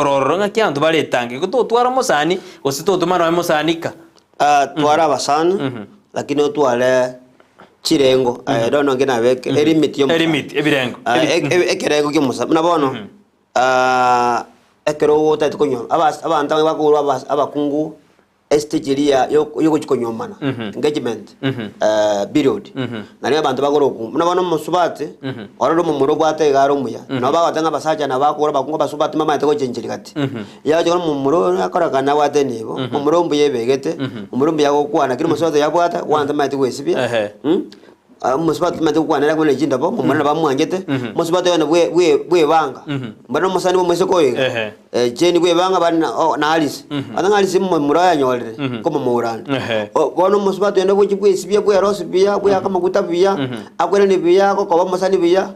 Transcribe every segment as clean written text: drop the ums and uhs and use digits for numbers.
Ororo ng'aki abanto baretange, igo totwara omosani, gose totoma nonya mosani ka. Ah, tware abasani, lakini otware chirengo, I don't know nki nabeke, elimit ya omosani. Elimit, ebirengo. Ah, Ebi- e- e- ekerengo kia omosani, buna bono, ah, ekero otagete konywa, abas- abanto abange bakogorwa abas- abakungu estage eria ya yogochia konyuomana, engagement period, nario abanto bagora oku. Buna bono omosubati, orore omomura obwate iga are omuya, nabo bagoteba ng'a abasacha nabo bakogora abakungu abasubati mbamaete gochencheria gati. Yacha bono omomura oyo akorekana nabwate enibo, omomura oyo mbuya ebegete, omomura mbuya agokwana, lakini omosubati oyo abwate, one tamaeti goesibia. Omosubati tamanyeti gokwana ere buna chindobo, omomura nabo amwanchete, omosubati oyo bwe- bwe- bwebanga, mbare nomosani bwa omoiseke oyo iga, Ehe. Jane bwebanga bare na o- na Alice, ase ng'a Alice momura oyo anyorire, nkomomura ande. Ehe. O- Bono omosubati oyio gochia bwesibia bwerosia buya, bweaka amaguta buya, akweranie buya, agokoba omosani buya,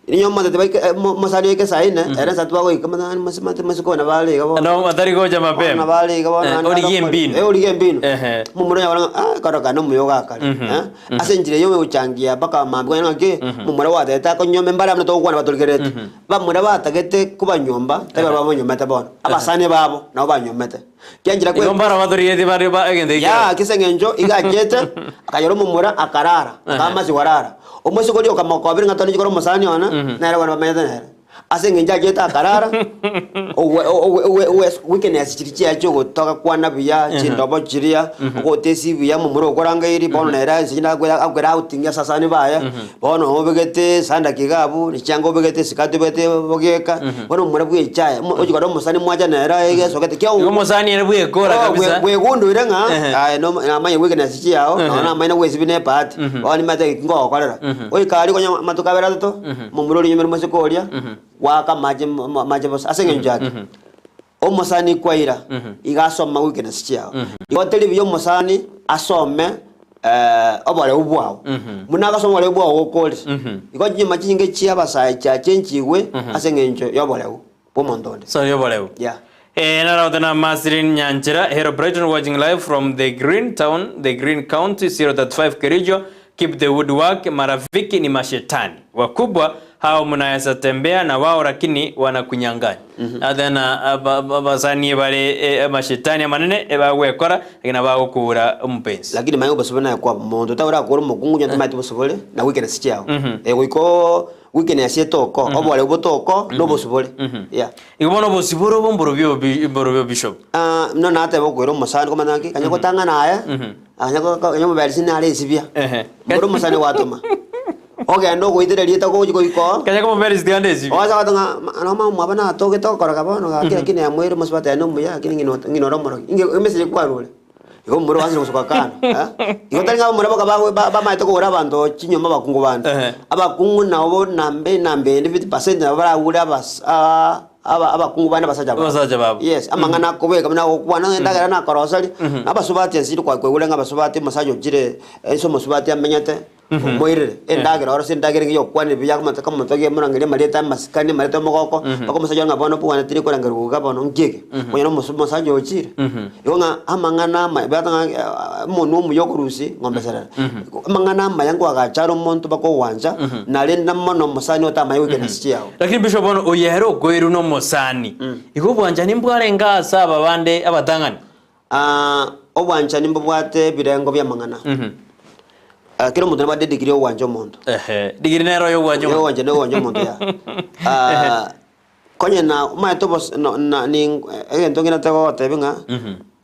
Rinya omotete baike eh, mo- mosani oike saa ine, ere nsa twagoika motang'ani mose mate mosiko one bare iga bono. No batari gocha Bono mapema. bare iga bono Eh, naende origie bagakora- embinu. Eh, origie embinu. Ehe. Momura onye akora ng'a ah, koroka nomuya ogakare. Eh, ase enchera eyio ogochangia mpaka mambia kwanyora ng'aki, momura gwatete akonyuoma mbare abwo togokwana batorigereti. Bamura batagete kobanyuomba, tari barabwo bamonyuomete bono. Abasani babo nabo banyuomete. Kianchera Igo kwe mbaro batorigetie bare ba egento ekio. Ya, ase eng'encho iga achete, akanyora omomura akarara, akamasi korara. Omosike oria okamokobera ng'a tonichi kore omosani one, nere bono bamenyete nere. Ase eng'encho achete akarara, ogwe ogwe ogwe ogwe weakness chiria chiaye chiogotoka kwana buya, chindobo chiria, ogotesi buya, omomura okorangeiri, bono nere ase eng'encho akwera akwera outing ase asani baye, bono obegete esandaki iga abwo, ne chianga obegete, esikati obegete bogeka, bono omomura bwechaye, omo ochia korora omosani mwacha nere iga esogete Igo kiago omosani ere bwekora Oh, kabisa. bwe- bwegunduire ng'a Ehe. aye nomo- namanye weakness chiao, Ehe. nonya namanye nagwesibia na ebahati, bono nimanyete gaki ngogokorera. Goika aria konya amatuko abere atato, momura oria onyomire omosike oria, gwaka amache mo- amache bosa ase eng'encho yaki. Omosani kwaira, iga asoma weakness chiao. Igo teri buya omosani asome oboreu bwao. Buna agasoma oboreu bwao gokore. Igo chinyomba chinyinge chia abasae chiachenchigwe ase eng'encho y'oboreu bw'omonto onde. Sorry oboreu. Yeah. Eh, naraote na Masirin Nyanchera, Hello Brighton watching live from the green town, the green county, 035 Kericho, keep the good work, marafiki ni mashetani wakubwa hao mnaweza tembea na wao lakini wanakunyang'anya. Ate na abasani bare eh, amashetani amanene ebagwekora lakini abagokura omopensi. Lakini manya obosibore naye kwaba monto taorakore omokungu onye tomaeti bosibore na weakness chiao. Eh, goika oo weakness etoko, oboreu botoko, na obosibore. Yeah. Igo bono obosibore obo mborobio bi- mborobio bishop. Ah, buna nateba okoira omosani komanya ng'aki, kanya gotang'ana aye, akanya ko- ko- kanya omoberisi nare esibia. Ehe. Mboro omosani gwatoma. Ogende ogoitera erieta gochi goika oo, Kanya komoberisi tiga nde esibia. ogocha goteba ng'a ma- noma omwabo natogete okoroka bono gaki lakini namoeire omosubati aye nomuya lakini ng'ina ng'ina ore omorogi. Inge emessage kwarure. Igo omomura oanchire gosoka kando, eh. Igo tari ng'a abamura boka bago ba- bamaete kogora abanto chinyomba abakungu bande. Ehe. Abakungu nabo namba enamba ende 50% nabo baragure abas aa aba abakungu bande abasacha babo. Abasacha babo. Yes, amang'ana akobeka buna agokwana ng'a endagera nakoroseria, na abasubati ase kwa kwaigure ng'a abasubati omosacha ochire ase omosubati amenyete, omoirere, endagera ore ase endagera engiya okwanire buya akomata kamotogia amorangerie amarieta amasikani amarieta omogoko, mpaka omosacha one ng'a bono mbwaneti rikorangerigwa iga bono nki eke? Okonyora omosu omosacha ochire. Igo ng'a amang'ana amaya bwate ng'a omonwa omuya okorusia ng'ombe serere. Amang'ana amaya nkoagacha are omonto mpaka ogwancha, narende mono omosani otamanye goika enasi chiago. Lakini bishop bono oyo ere okoirwa na omosani, igo obwanchani mbwarenge ase aba bande abatang'ani? Obwanchani mbobwate ebirengo bi'amang'ana. Kera omonto nabwate edigiri y'ogwancha omonto. Ehe, digiri nero y'ogwancha omonto. Y'ogwancha n'ogwancha omonto ya. Konye na omanyete obos no na ning egento ngenete gogotebia ng'a,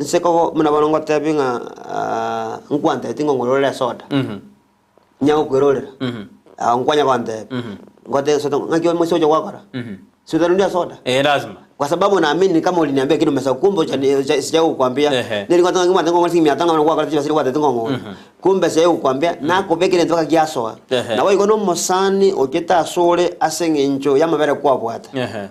nse kogo buna bono ngotebie ng'a nkwantebeti ng'a ongorere esoda, nyare gokwerorera, nkwanya gontebia, ngotebie soda ng'aki omoisia ocha gwakora? Soda rende esoda? Eh, lazima. Kwa sababu naamini kama uliniambia kitu nimesahau kumbe uchani sijawahi kukwambia. Ehe. Nilikuwa nataka ngimwate ngong'ore shilingi mia tano ng'amana gwakora chibesa gwatete ngong'ore. Kumbe sijawahi kukwambia nakobekire into mpaka giasoa. Ehe. Nabo igo nomosani ochete asore ase eng'encho y'amabere kwabwate. Ehe.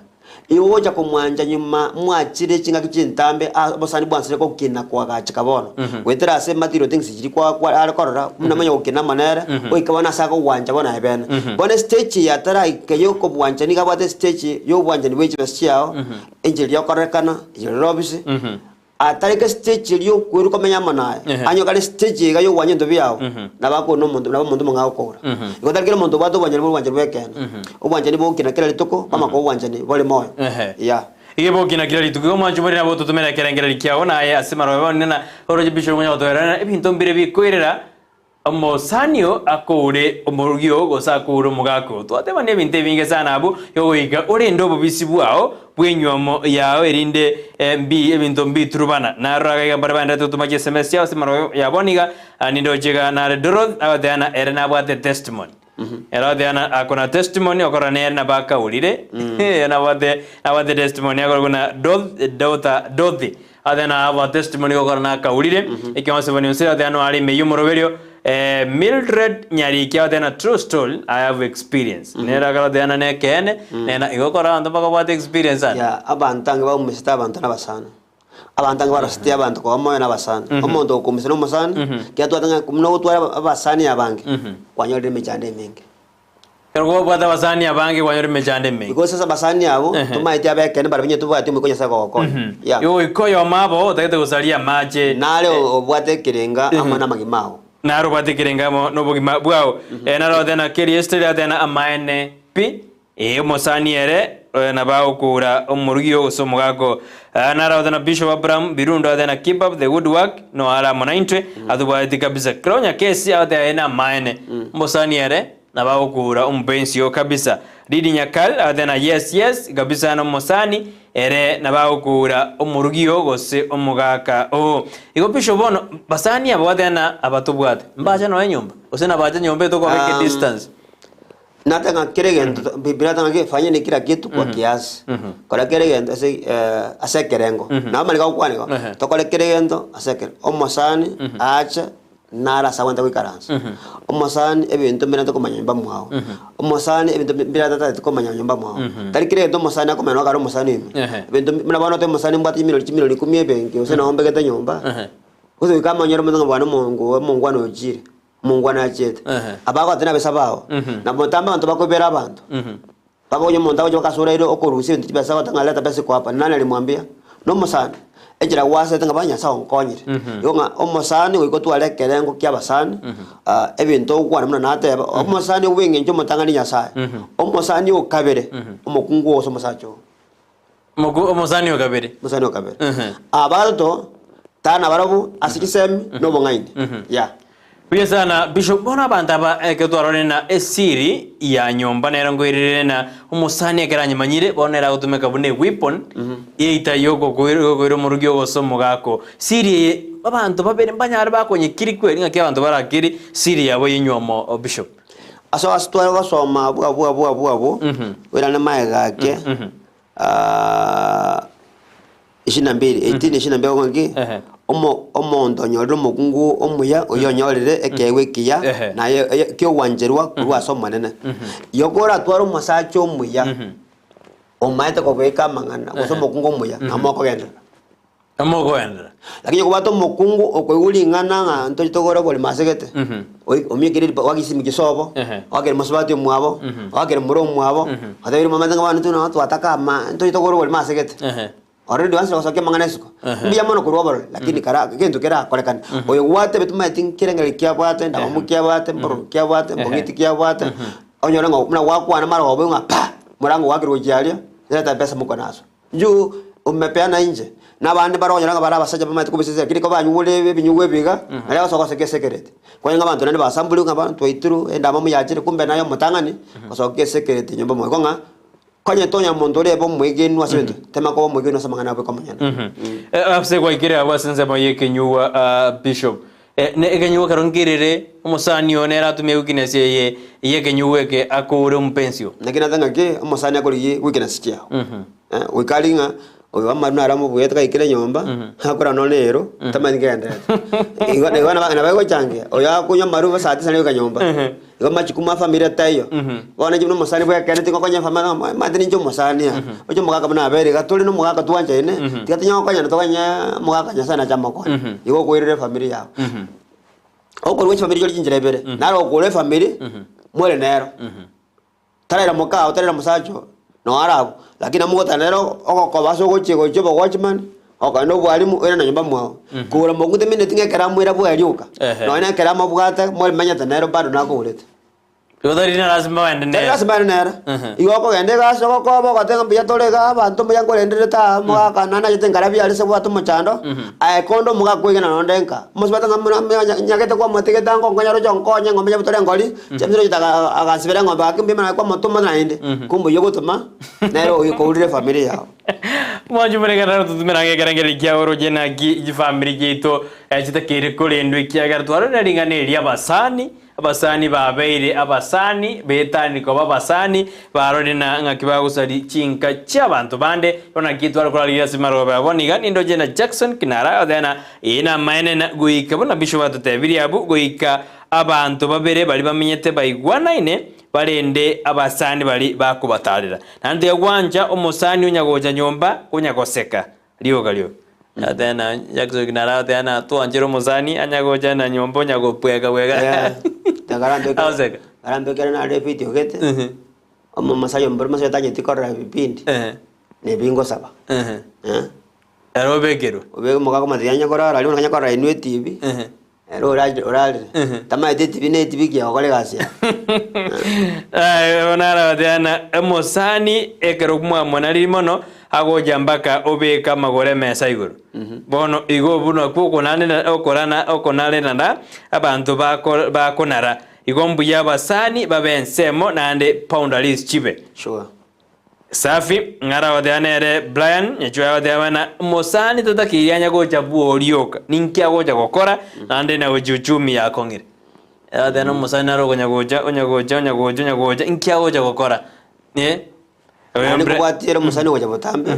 Igo ogocha komwancha nyuma mwachire chingaki chintambe a obosani bwansire gokina koagacheka bono. Goetera ase material things chiria kwa kwa are korora buna manya gokina amo nere, goika bono ase akogwancha bono aye bene. Bono estage eye ataraika ya okobwancha nigo abwate estage ya obwanchani bwe chibesa chiao, enchera eria okorekana, enchera ere obisi, atarika estage eria okwerwa komenya amo naye, Ehe. onye kare estage iga ya ogwancha ebinto biago, nabo akogora na omonto nabo omonto omong'ao akogora. Igo tari kera omonto obwate obwanchani bore obwanchani bwa ekeene. Obwanchani bogokina kera rituko, kwamanya koba obwanchani bore moyo. Ehe. Yeah. Egeboki kera rituko igo mwanche more nabo totomera ekerengererio kiao naye ase marobe one na oroche bishop omonye gotoerana ebinto mbire bikoirera Omosanio akoure omorugi oo gose akoure omogaka oo. Twateba nebinto ebinge sana abwo yogoika orende obobisi bwao bw'enyuomo yao erinde mbi ebinto mbiturubana. Narora iga iga mbare baenderete gotoma chiSMS chiabo ase emerogo ya bono iga nindoche iga nare Doroth agoteba ng'a ere nabwate testimony. Ere agoteba ng'a akona testimony okorora nere nabo akaurire nabwate nabwate testimony akorokwa ng'a Doth daughter Dorothy Ase nabwo testimony gokora nakaurire, ekeng'wanso boni onsi ase ano are ime y'omoroberio, eh, Mildred Nyariki agotebi na true story, I have experience. Nere akarotebia na nekeene, nena igo okora abanto mbakobwate experience ande. Yeah, abanto ange baumesete abanto nabasani. Abanto ange barosete abanto koba moyo nabasani. Omonto okoumesa na omosani, ekiagera twateba ng'a buna ogotwara abasani abange, kwanyorire emechando emenge. Ekero kwabwate abasani abange kwanyora emechando emenge. Because ase abasani abwo, Ehe. tomaeti abekeene baria banyete tobwati omoika o Nyasae kogokonya. Yeah. Igo goika oyomo abo otagete gosaria amache. Nare obwate ekerenga amo namagima ao. Naro obwate ekerenga amo nobogima bwao. Eh, naro oteba na keri Esteri ateba na amaene pi, eh, omosani ere eh, nabo agokoura omorugi oo gose omogaka oo. Ah, naro oteba na Bishop Abraham Birundo ateba na keep up the good work, no are amo naintwe, atobwateti kabisa. Kera Kesi agoteba aye namaene, omosani ere nabo agokoura omopensi oo kabisa. Lidi Nyakal agateba na yes yes kabisa nomosani ere nabo agokoura omorugi oo gose omogaka oo. Igo Bishop bono basani aba gwateba na aba tobwate mbache nonya nyomba gose nabache nyomba etokobeka edistance. Nateba ng'a kera egento Biblia eteba ng'a fanyeni kila kitu kwa kiasi. Kora kera egento ase ase ekerengo. Nabo amariko agokwana igo, Ehe. tokore kera egento ase ekerengo. Omosani ache nare ase agwenerete goikaransa. Omosani ebinto mbirente komanya nyomba mwao. Omosani ebinto mbire atatagete komanya nyomba mwao. Tari kera egento omosani akomanya nabo kare omosani ime. Ehe. Ebinto buna bono ote omosani mbwate chimilioni chimilioni ikomi ebenki gose nabo mbegete nyomba, Ehe. gose goika amanyore omonto ng'a bwana omongo omongwana ochire. Omongwana achete, Ehe. abagote nabesa bao, na botambe abanto bakoibera abanto. Bakonya omonto agocha bakasura ere okorusia ebinto chibesa agoteba ng'a leta pesa iko hapa, nani alimwambia? Nomosani. Enchera gwasete ng'a bana Nyasae onkonyire. Igo ng'a omosani goika otware ekerengo kia abasani, ebinto ogokwana buna nateba, omosani bwa eng'encho omotang'ani Nyasae, omosani o kabere, omokungu oo gose omosacha oo. Moku omosani o kabere. Omosani o kabere. Ehe. Abanto tana barobwo ase chisemi na obong'aini. Yeah. Buya sana Bishop, bono abanto aba ekero twarorire na esiri ya nyomba nero nkoirerire na omosani ekero anyemanyire bono nere agotumeka buna eweapon eita yogokoira omorugi ogose omogaka oo. Siri eye abanto babere mbanyare bakonyekiri kweri ng'aki abanto barakiri siri yabo yenywomo o Bishop. Ase ase tware gosoma abwo abwo abwo abwo abwo, oirane magega ake, ishirini na mbili, eighteen ishirini na mbili okong'a ki? Ehe. Omo- omonto onyorire omokungu omuya, oyio onyorire ekeegwa ekiya, Ehe. naye eye kiogwancherwa korwa ase Omonene. Igo koratware omosacha omuya, omaete kobeka amang'ana, gose omokungu omuya, nabo mokogenderera. Omogoenera. Lakini okobwata omokungu okoigwa ring'ana ng'a ntoche togore oboremo ase gete, oi- omiekire ripa oake chisimi chisobo, Ehe. oakere mosubati omwabo, oakere more omwabo, otebirie momanyete ng'a bono intwe nabo twataka ama ntoche togore oboremo ase gete. Ehe. Already gwanchire gosokia amang'ana isiko. Ehe. Mbuya mono korwa oborori, lakini kara egento kerakorekane, oyo gwatebete omanyeti nkereng'ereri kiabwate, ndamwamu kiabwate, mbororo kiabwate, mbong'iti kiabwate, onyore ng'a buna gwakwana marogoba ng'a pa, morango gwakire gochia aria, leta ebesa mokone aso. Inchuo omepeana inche, na abande baronyora ng'a bare abasacha bamaete kobisa lakini kobanyuure ebinyugwa ebi iga, nario agosoka gosokia esekereti. Kwanyora ng'a abanto naende basamburigwe ng'a bono twaitirwe, endamwamu yachire, kumbe naye omotang'ani, gosokia esekereti nyomba mwaye. Igo ng'a, konya tonya omonto orebe omwegenwa ase ebinto, tema koba omwegenwa ase amang'ana abwo omonyene. Ase gwaikire abwo ase ensemo y'ekenyugwa ah, Bishop. Eh, ne ekenyugwa ekero nkerere, omosani oo nere atumie weakness eye y'ekenyugwa eke akoure omopensio. Naki nase ng'aki omosani akorigie weakness chiao. Eh, goika arie ng'a oyo amaru naro amobuete gaikire nyomba, akora nonye na ero, tamanyeti nkegendererete. Igo igo nabo nabo egochangia, oyo akonywa amaru saa tisa nigo agoika nyomba, igo machukumu a familia taiyo. Bono inche buna omosani bwekeene tingokonya efamiri ng'a omanyete ninche omosani aa, oche omogaka buna abere iga tore na omogaka twanchaine, tiga tonya gokonyana toganye omogaka Nyasaye nache amokonye. Igo okoirera efamiri yago. Okorwa chifamiri chore chinchera ibere, naro okore efamiri, more nero. Tarera mokao, tarera mosacha oo, noo are abwo. Lakini namogotara nere ogokoba ase ogochia gochia obowatchman, okogenda obwalimu, oirane nyomba mwao. Kogora mokungu temineti ng'a ekero amoira bweri oka, Ehe. nonya na ekero amobwate, moremenyete nere bado nakourete. Igo tari na lasima ogende Tari nere. lasima aende nere. Ehe. Igo okogenda egasi ogokoba ogoteba mbuya tore igaa abanto mbuya nkorenderete aa omogaka naende nachete nkarabia aria ase bwate omochando, aye konde omogaka kwegena nonde nka. Omosubati ng'a muna muna nyagete kwamotigete ango nkonyara oche onkonye eng'ombe nyabutore engori, chiamisa ogochia aga agansibera eng'ombe gaki mbuya mono kwamotoma naende, kumbe oyio ogotoma, nere oyio okourire efamiri yago. Mwanche morekana totumera ng'a ekerengererio kia oroche naki chifamiri chiaito chitakeire korendwa ekiagera twarorire ring'ana eri abasani Abasani babeire abasani, betani koba abasani, barorire na ng'aki bagosaria chinka chi'abanto bande. Bono naki tware korarigereria ase marogoba abo niga nindoche na Jackson Kinara othena ee namaene na goika buna Bishop atotebirie abwo goika abanto babere baria bamenyete baigwanaine barende abasani baria bakobatarera. Naende tiga gwancha omosani onya gocha nyomba konya goseka. Rioka rioka. Tena Jackson nara tena twanchere omosani anya gocha na nyomba onya gopweka bweka. Agoseka. Karambekere nare evideo gete, omomasai ombere omosacha otanyeti korora ebipindi, nebi ngosaba. Ere obekerwe. Obeke omogaka omotebia anye korara aria onye korora inwe etibi, ere orarire orarire, tamaeti etibi na etibi ki egokora egasi yaye. Aye bono arabatebia ng'a omosani ekero mwamonariri mono, agocha mpaka obeke amagoro emesa igoro. Bono igo obwo nakwo okonanera okorana okonarenana abanto bako bakonara. Igo mbuya abasani babe ensemo naende boundaries chibe. Sure. Safi, ng'ara goteba nere Brian, Nyachwe agoteba buna mosani totakeiri anya gocha bworioka, ninki agocha gokora naende na gochia uchumi yakong'ire. Agoteba na omosani naro okonya gocha, onya gocha, onya gocha, onya gocha, inki agocha gokora? Eh, oyo Naende Bra- kobwatia ere omosani ogocha botambe,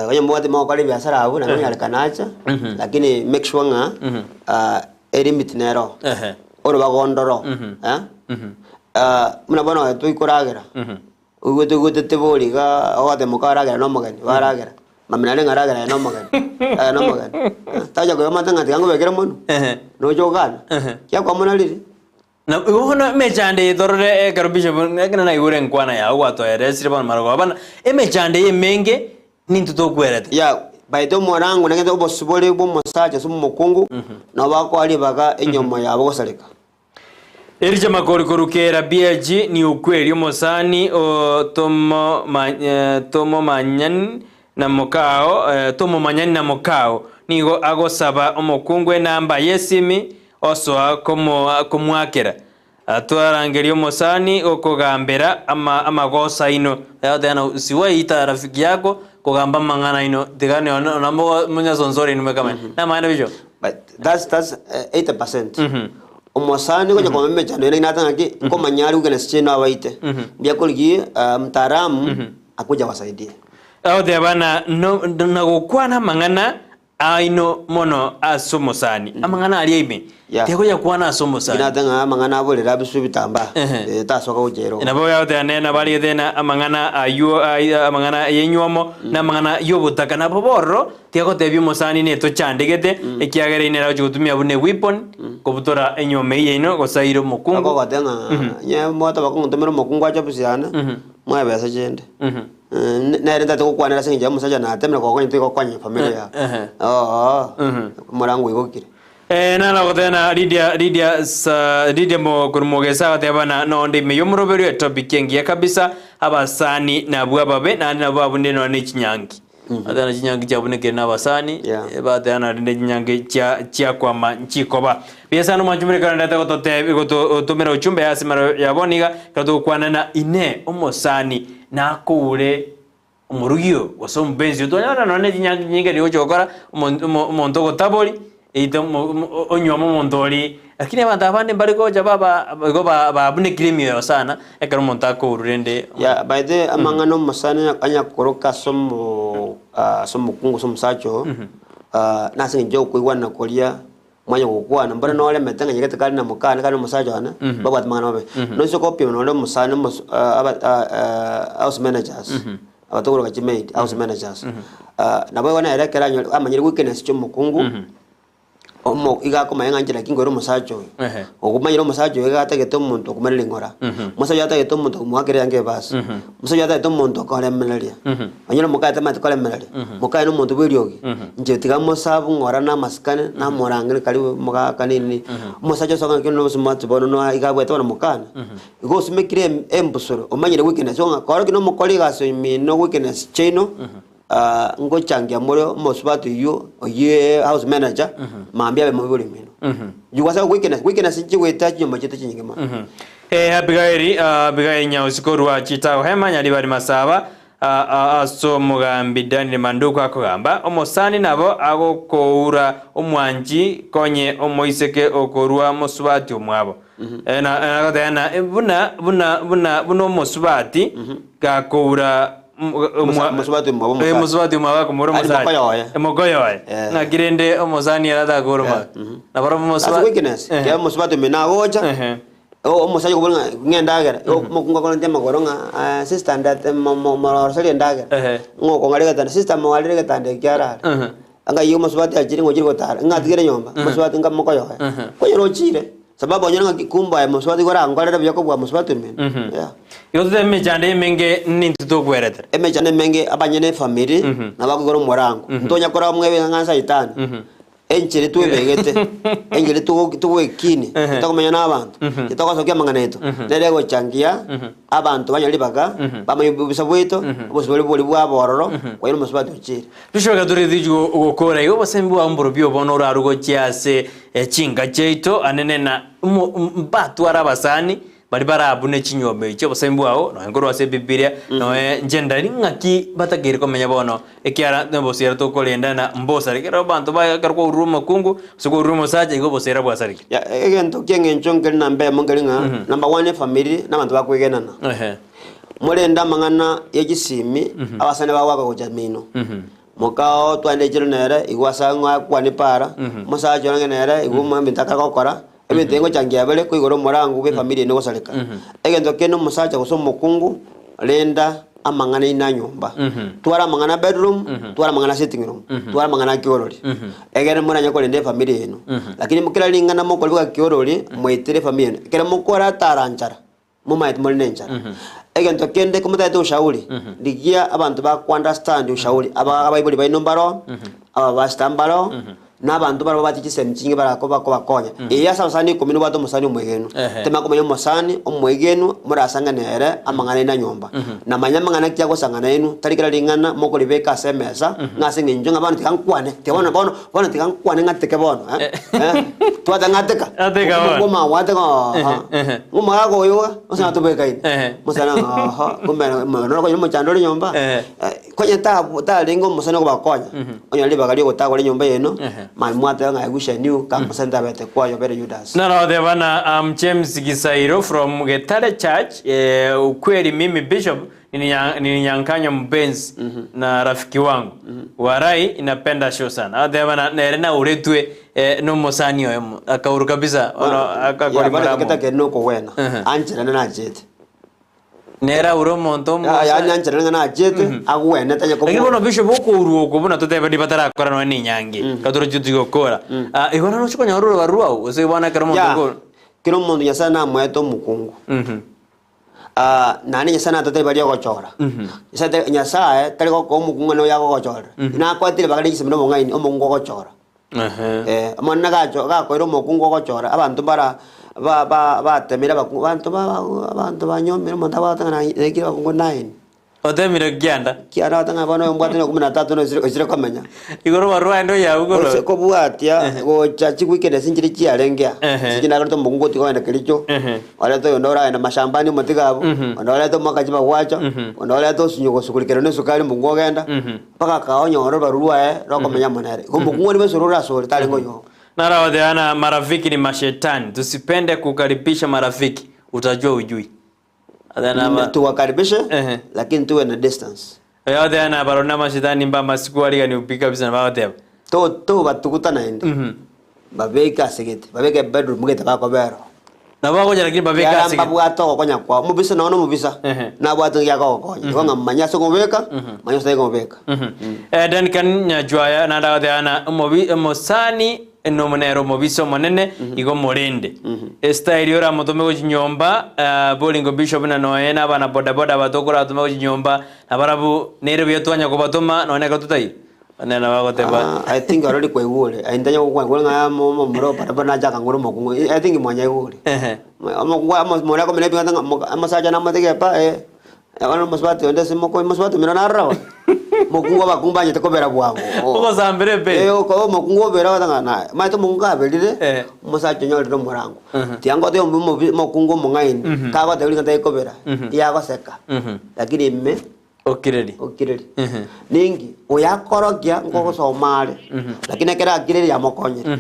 onye mobwate mogokora ebiasara abwo naende onyarekana acha, lakini make sure ng'a elimit nero, Ehe. orobago ndoro, buna bono toikoragera. Oigwete oigwete tebori igaa ogoteba moka aragera na omogeni, baragera. Mambia naende ng'a ragera aye na omogeni, aye na omogeni. Eh, tacha koyomata ng'a tiga nkobekere monwe, Ehe. noche ogokana. Ehe. Kiakwamona riria. Na igo bono emechando eye torore ekero bishop ekero naigure enkwana yago gwatoeresire bono marogoba bana, emechando eye emenge nintwe tokwerete. Ya, baete omorango nagete obosibore bwa omosacha ase omokungu, nabo bakoa ribaga enyomo yabo gosareka. Ericha makori korwa kera BAG ni ukweli omosani o tomo tomomanyani na mokao tomomanyani na mokao nigo agosaba omokungu enamba yesimi osoa komwakera twarangeria omosani gokogambera amagoso aino tena siwaita rafiki yako kogamba amang'ana aino tiga monyasonsore inwe kamani namaene bishop. But that's that's 80%. Omosani gocha koma emechando ere nate ng'aki nkomanya are weakness chiaino abaite. Mbuya korigia mtaalamu akuja abasaidie. Agoteba na no na gokwana amang'ana aino mono ase omosani, amang'ana aria ime, Yeah. tegoyakwana ase omosani. Nate ng'a amang'ana aborere abiswe ebitambaa Ehe. tasoka gocha ero. Nabo yagoteba nere nabo ariete na amang'ana aywo ai amang'ana y'enywomo, na amang'ana y'obotaka. Nabo bororo Tiagotebia omosani netochandegete, ekiagera inere agochia gotumia buna eweapon kobutora enyuoma eyio yaino gose aire omokungu. Akogoteba ng'a onye mwateba kong'otomera omokungu ache ofisi yane, moe ebesa chiende. Nere ntagete gokwanera ase eng'encho ya omosacha natemire kogokonya tigokonya efamiri yao. Oo, omorango oigokire. Naro agoteba na Lydia, Lydia, sa, Lydia mo, korwa mogesa agateba na nonde ime y'omoroberio etopic engiya kabisa, abasani nabwo ababe naende nabwo babunire nonya ne chinyangi. Bateba chinyangi chiabunekire na abasani, Yeah. bateba naende chinyangi chia chiakwama nchikoba. Buya sana omwanchi more ekero ndete gototebi gototomera uchumbe ase emero ya bono iga, ekero togokwana na inee omosani nakoure omorugi oyo gose omopensi oyo twanyora nonye ne chinyangi chinyinge riria ogocha gokora omo omo omonto ogotabori Eito onywome omonto oria, lakini abanto abande mbare gocha baba igo babunekire emioyo sana, ekero omonto akourwa rende. Yeah, by the way, amang'ana omosani anya koroka ase omo ase omokungu gose omosacha oo, nase eng'encho ya okoigwana koria mwanya gokwana, mboro noremete ng'a nyagete kare na mokane kare na omosacha one, babwate amang'ana mabe. Noise gopima nonye omosani omos aba house managers, abatogoroka chimaid, house managers, naboigo nere ekero anyore amanyire weakness chia omokungu, Omo iga akomanya ng'a inche naki nkoira omosacha oyo. Ehe. Okomanyire omosacha oyo iga atagete omonto okomoreria ng'ora. Omosacha oyo atagete omonto okomoakera eanga ebasi. Omosacha oyo atagete omonto okoremereria. Onyore mokaye tamanyeti koremereria, mokaye na omonto bwa eriogi. Inche tiga mosabu ng'ora na amasikani, namorangere karibu mogaka nini nini. Omosacha osoka ng'a kende obosomati bono noa iga abwate bono mokane. Igo osumekire em- embusuro, omanyire weakness ng'a korokia na omokori egasi omino weakness chiaino. Ngochangia more omosubati oyio oyio house manager mambia abe moibori omino. Inchuo ase weakness, weakness nchigoeta chinyomba chiaito chinyinge mono. Eh, Abigaili, ah, Abigaili Nyausi korwa Chitao Hema, Nyaribari Masaba, ah, ah, ase omogambi Daniel Manduku akogamba, omosani nabo agokoura omwanchi konye omoiseke okorwa mosubati omwabo. Eh, na, eh, agoteba na, eh, buna, buna, buna, buna omosubati gakoura Mosubati omwabo omosacha. Mosubati omwabo akomora Ari omosacha. mokoyoye. Mokoyoye. Eh. Ng'aki rende omosani ere atakore Yeah, omwabo. Nabarobwo That's mosubati. weakness. Eh. Kero omosubati omino agocha, Ehe. o- omosacha okobora ng'a ng'a endagera, omokungu akorente amagoro ng'a ah, sister ndete mo- mo- moroserie endagera. Ehe. Ng'a okong'aria egetanda, sister moarere egetanda eki arare. Ehe. Ng'ai omosubati achire ng'a ochire gotara, ng'a atigere nyomba, omosubati ng'a mokoyoye. Konyora ochire, sababu onyore ng'aki kumbe aye mosubati igo orankorere buya kobua mosubati omino. Yeah. Igo totebe emechando emenge nintwe tokweretera. Emechando emenge abanyene efamiri nabo bakoigora omorango. Ntonya korora mwebe ng'a saitani, enchera twebegete, enchera togo togwekini, tokomenya na abanto, togosokia amang'ana aito, nere egochangia abanto banyore ribaga, bamanye obosa bwaito, obosa boria bori bwaba ororo, konya omosubati ochire. Bishop tore gokora igo obosembi bwao mborobio bono orarwe gochia ase chinka chiaito anene na mbatware abasani baria barabune chinyomba echi obosembi bwao nonya nkorwa ase ebibilia nonya inche ndari ng'aki batakeire komenya bono ekiara nobosera tokorenda na mbosare ekero abanto ba ekero kwaurire omokungu gose kwaurire omosacha igo obosera bwasareka. Ya, egento ki'eng'encho nkeri namba eyemo nkeri ng'a, number one efamiri na abanto bakwegenana. Ehe. Morende amang'ana ye chisimi abasani bagoaka gocha mino. Mokao twande echiro nere, igwa ase ang'o akwane para, omosacha orange nere, igwa omanye ebinto akare gokora, ebinto ebi ngochangia bire koigora omorango bwe efamiri eye gosareka. Egento kende omosacha gose omokungu, renda amang'ana aino a nyomba. Twara amang'ana bedroom, twara amang'ana sitting room, twara amang'ana kiorori. Egere moranye korenda efamiri yaino. Lakini kera ring'ana mokoribeka kiorori, moitere efamiri yaino. Ekero mokora tara nchara. Momaete more nenchara. Egento kende komotagete ushauri, rigia abanto ba ku understand ushauri. Aba abaibori baino mbaro, abapastor mbaro, na abanto barabwo babwate chisemi chinge barako bakobakonya. Eye ase abasani ikomi nobwate omosani omwegenwa. Ehe. Tema komanya omosani omwegenwa morasang'ane ere amang'ana aino a nyomba. Na manya amang'ana ki agosang'ana inwe, tari kera ring'ana mokoribeka ase emesa, ng'a ase eng'encho ng'a bono tiga nkwane, tiga bono bono bono tiga nkwane ng'ateke bono eh, eh, twateba ng'ateka, Ateka bono. ngoma gwateka oho. Ehe. Ng'omogaka oyo iga, gose natobekaine. Ehe. Mosani ng'a oho, kumbe noro konya omochando ore nyomba, Ehe. konya tabu tarenge omosani okobakonya, onyore ribaga ria ogotagora enyomba yaino, Ehe. mambia mwateba ng'a I wish I knew ka mosani tabete kwaye obere Judas. Naroteba na I'm James Gisairo from Getare Church eh, ukweli mimi bishop Nilinyankanywa mpenzi na rafiki wangu warai inapenda show sana agoteba na nere nauretwe eh, nomosani oyomo akauru kabisa ono akakori Bono muramo ekero nokogwena Ehe. ancherane nachete nere aure omonto Ya- omosa yaani ancherane ng'a nachete agwenete aye Lakini kobua bono bishop okourwa oko buna totebe ndi batarakora nonya na enyangi katoroche tigokora Ah, igo naro ochia konyora orobaru rwao gose bono ekero omonto Ya, okourwa kera omonto Nyasaye namoete omokungu Mhm. Ah, naende Nyasae natotebie baria ogochora. Nyasae tari Nyasae tari gokoa omokungu ng'a noyo agogochorera. Nakoetire ribaga ria chisemi na obong'aini omokungu ogochora. Ehe. Eh, omonene gacho gakoira omokungu ogochora, abanto mbara ba ba batemire abakungu abanto ba ba abanto banyomire omonto abwate ng'a naye naikire abakungu nine. Otemire kianda. Kianda abwate ng'a bono oyo mbwate na kumi na tatu na oisire oisire komenya. Igoro barwaende oyabwo korwa. Gose kobwatia gocha chiweekend nchire chiarenge aa. Ehe. Inche nakorete omokungu otiga ogenda Kericho, Ehe. orete oyonde oragenda mashambani omotiga abwo, onde orete omwaka chibagwacho, onde orete osinyo gosukurikera na esukari omokungu ogenda, mpaka akaonyora orobaru rwaye rokomenya amo nere. Igo omokungu oria bwensi ore ase ore tarenge oyomo. Naragoteana marafiki ni mashetani tusipende kukaribisha marafiki utajua hujui. Tuwakaribishe Ehe. lakini tuwe na distance. Oyoteana barobwo namashetani mba amasiku arigani pi kabisa nabagoteba. To tobatuguta naende. Babeke ase gete, babeke bedroom gete bakobera. Nabo bagocha lakini babeke Kiara ase gete. mbabwate ogokonya kwao. Omobisa nonya nomobisa. Ehe. Nabwate ng'aki akogokonya. Igo ng'a manya ase okomobeka, manya ase otari komobeka. Eh, Duncan Nyachwaya naende agoteana omobi omosani. Enomo nere omobisa omonene, igo morende. Estyle oramotome gochia nyomba, boringo bishop na noe na abana bodaboda aba tokoratoma gochia nyomba, nabarabwo nere buya twanya kobatoma nonya ekero totaiyo. Onye nabo agoteba. I think already kwaigure, aye ntanya gokwana ng'a momura o bodaboda nache akang'ura omokungu, I think mwanyaigure. Omokungu more akomenya ebing'asa ng'a omosacha namotige pa eh. Bono omosubati onde ase moko omosubati omino narora bono, mokungu abakungu banyete kobera bwango. Ogosambera eperi. Eh, oko omokungu obera ogoteba ng'a naye, omanyete omokungu kaberire, Eh. omosacha onyorire omorango. Tiga ngotebi omo omobi omokungu omong'aini, kagoteba ring'ana tari kobera, iyagoseka, lakini ime Okireri. okireri. Ninki? Oyo akorokia nkogosoma are, lakini ekero akireri yamokonyire.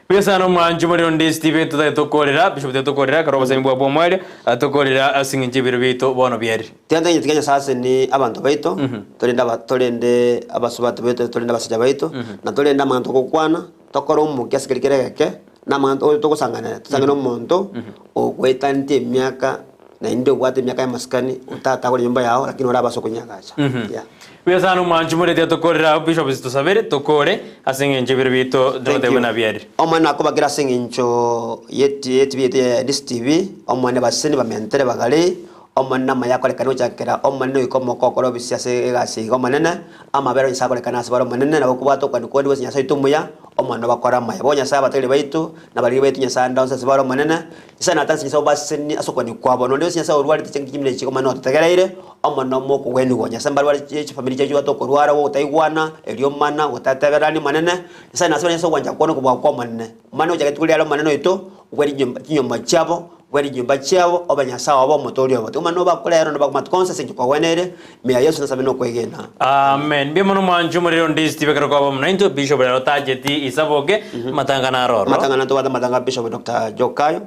Buya sana omwanchi omorero onde Stephen totagete tokorera Bishop totagete tokorera ekero obosemi bwabo bw'omoerio tokorera ase eng'encho y'ebiro biaito bono biarire. Tiga ntagete tiga Nyasae asenie abanto baito, torende aba torende abasubati baito, torende abasacha baito, na torende amang'ana togokwana, tokore omokia ase keria kere egeke, na amang'ana oyo togosanganera, tosangane omonto ogoetaneti emiaka naende obwate emiaka y'amasikani, otatagore enyomba yao lakini orabase okonyagacha. Yeah. Buya sana omwanchi more tiga tokorere abwo Bishop tosabere tokore ase eng'encho ebiro biaito Thank togoteba you. buna biarire. Omonene akobakera ase eng'encho y'eti y'etibi yaito ya DCTV, Omonene baseseni bamentere bagare, Omonene amaya akorekane gochakera Omonene oike omoko okore obisi ase egasi iga Omonene, amabera onye Nyasae akorekane ase bare Omonene, nabo okobwata okwania konde gose Nyasae oito omuya, Omonene obakore amaya. Bo Nyasae abategereri baito, na abariri baito Nyasae ande onsi ase bare Omonene, Nyasae natanse Nyasae obasesenie ase okwania kwabo. Nonde gose Nyasae orwarete chingaki chimina echi Omonene ototegereire, Omonene omoe okogwenigwa. Nyasae mbarware chifamiri chiaito chibwate okorwara gogotaigwana, eriomana, gotateberania Omonene, Nyasae nasabire Nyasae ogwancha kwane okobua kwa Omonene. Omanye gochaka rituko riare Omonene oito, ogwere chinyomba chinyomba chiabo, ogwere chinyomba chiabo, obe Nyasae obo, omotoori obo. Tiga Omonene obakore ere onde amatuko onsi ase enchera kwagweneire, Ime ya Yeso nasabire nokwegena. Amen. Mbuya mono mwanche omorero onde Steve ekero kwaba omonene intwe Bishop rero tacheti isaboke amatanga naro ororo. Amatanga natobwate amatanga a Bishop Doctor Jokayo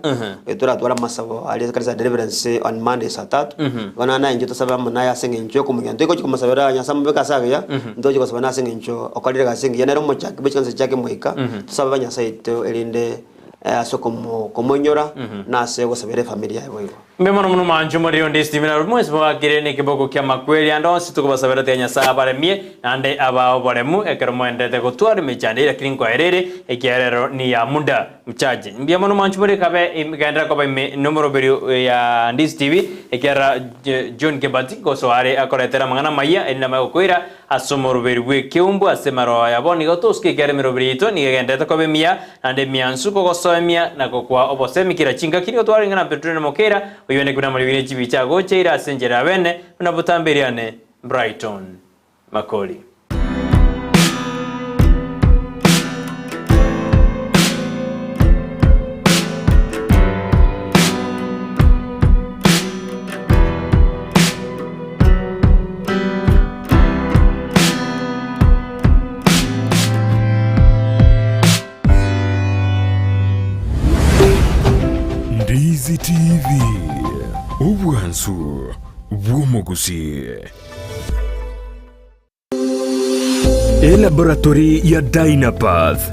toratware amasabo aria ekanisa ya Deliverance on Monday saa tatu. Bono naye intwe tosabe amo naye ase eng'encho yokomonya ntogochi komosabera Nyasaye amobeke ase agiya ntogochi gosaba nase eng'encho okorire egasi engiya nere omochaki bwe chikanisa chiake moika tosabe abanyasae aito erinde ase okomoinyora na ase ogosabera efamiri yaye boigo. Mbuya mono mono mwanche omoriri onde Stephen Arori mwensi mwagakire nekeboko ki'amakweri ande onsi tokobasabera tiga Nyasae abaremie naende abae oboremu ekero moenderete gotwara emechando eye lakini nkoerere ekiagera ero niya muda mchache. Mbuya mono mwanche omoriri kabe genderera koba ime nomoroberio ya Ndisi TV ekiagera John Kebati gosoa are akoretera amang'ana amaya erinde amanye gokoira Ase omoroberi bw'ekeumbu ase emaroa yabo nigo tosuka ekiagera emeroberi yaito nigo egendererete koba emiya, naende emiansu, kogosoemia na gokoa obosemi kera chingaki. Nigo twarenge na Petero na Mokeira, oyio one buna amariogi ne chibicha agocheire ase enchera ya bene, buna botambe eriane Brighton Makori. Ndizi TV, obwansu bw'omogusii. Elaboratory ya Dynapath.